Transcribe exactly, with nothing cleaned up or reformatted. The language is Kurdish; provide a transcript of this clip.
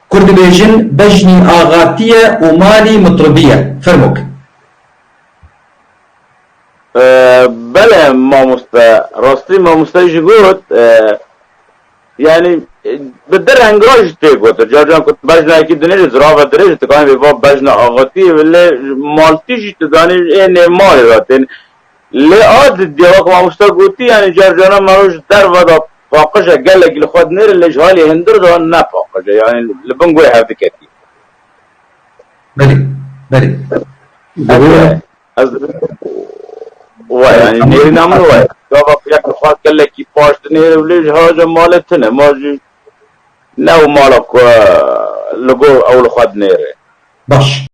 Kur dibêjin bejnî axatî ye û malî mitribî ye. Fermok. Ee, Belê mamoste, rastî mamoste jî got, e, yani e, bi di renga jî tê got. Car caran ku bejnayekî dinêrî zirava dirêj dikanî vê va bejna axatî lê maltî jî tu zanî ê nêmalê de tên. Lê a didiya wek mamoste gotî yani car caran mero ji derve de paqij e gelekî li xwe dinêre lê ji halê hindir de ne paqij e yani li bin guhê hev diketî. Belê, belê. Ez, ez, wa yani nêrîna min wa. Gava ku yek li xwe gelekî paş dinêre û lê ji haca malê tune. Ma jî ne û mala ku li gor ew li xwe dinêre. Baş.